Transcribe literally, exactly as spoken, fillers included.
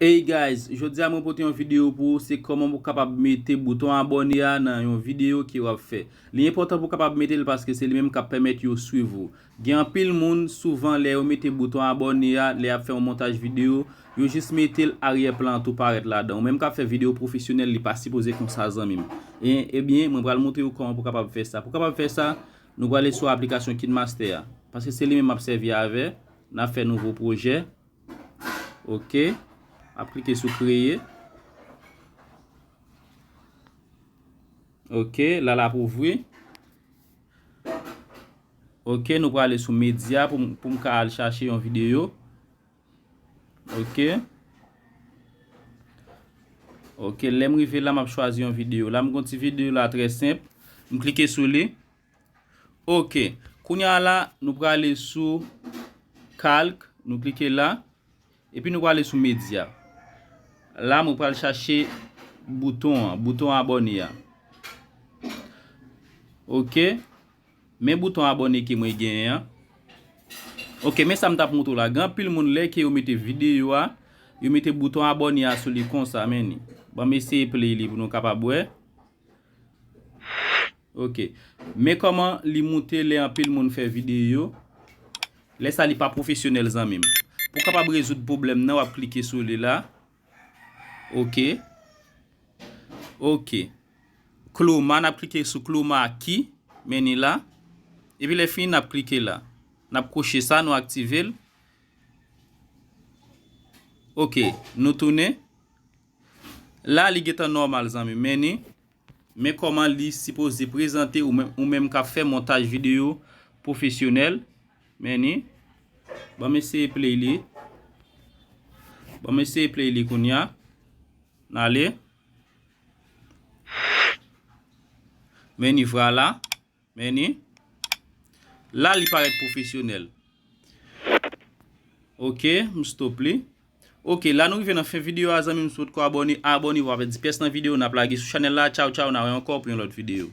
Hey guys, jodi a mwen pote yon videyo pou ou, se kòman pou kapab mete bouton abòne a nan yon videyo ke w ap fè. Li enpòtan pou kapab mete l paske se li menm k ap pèmèt yo swiv ou. Gen anpil moun, souvan lè yo mete bouton abòne a, lè y ap fè yon montaj videyo, yo jis mete l aryè plan an tou parèt ladan. Ou menm k ap fè videyo pwofesyonèl, li pa sipoze konsa zanmi m. E, ebyen, mwen pral montre w kòman pou kapab fè sa. Pou kapab fè sa, nou prale sou aplikasyon KineMaster a. Paske se li menm m ap sèvi avè, n ap fè nouvo pwojè. Ok. Ap klike sou kreye. Ok, la l ap ouvri. Ok, nou prale sou medya pou m, pou m ka al chache yon videyo. Ok. Ok, lè m rive la, m ap chwazi yon videyo. La, m gon ti videyo la trè senp. M klike sou li. Ok. Kounye a la, nou prale sou kalk. Nou klike la. Epi nou prale sou medya. La, mwen pral chache bouton an, bouton abòne a. Ok. Men bouton abòne ke mwen genyen an. Ok, men sa m t ap montre w la. Gen anpil moun lè ke yo mete videyo a, yo mete bouton abòne a sou li konsa, men ni. Ban m eseye play li pou nou kapab wè. Ok. Men kòman li moute lè anpil moun fè videyo. Lè sa li pa pwofesyonèl zanmi m. Pou kapab rezoud pwoblèm nan, w ap klike sou li la. Ok. Ok. Chroma, n ap klike sou chroma key, men ni la. Epi lè fini, n ap klike la. N ap kwoche sa, nou aktive l. Ok, nou tounen. La, li gentan nòmal, zanmi m. Men ni, men kòman li sipoze prezante ou menm, ou menm k ap fè montaj videyo pwofesyonèl. Men ni, ban m eseye play li. Ban m eseye play li kounye a. N ale. Men ni, vwala. Men ni. La, li parèt pwofesyonèl. Ok, m stop li. Ok, la nou rive nan fen videyo a, zanmi m, si w potko abòne, abòne, w ap pèdi pyès nan videyo, n ap lage sou chanèl la, tchaw, tchaw, n a wè ankò pou yon lòt videyo.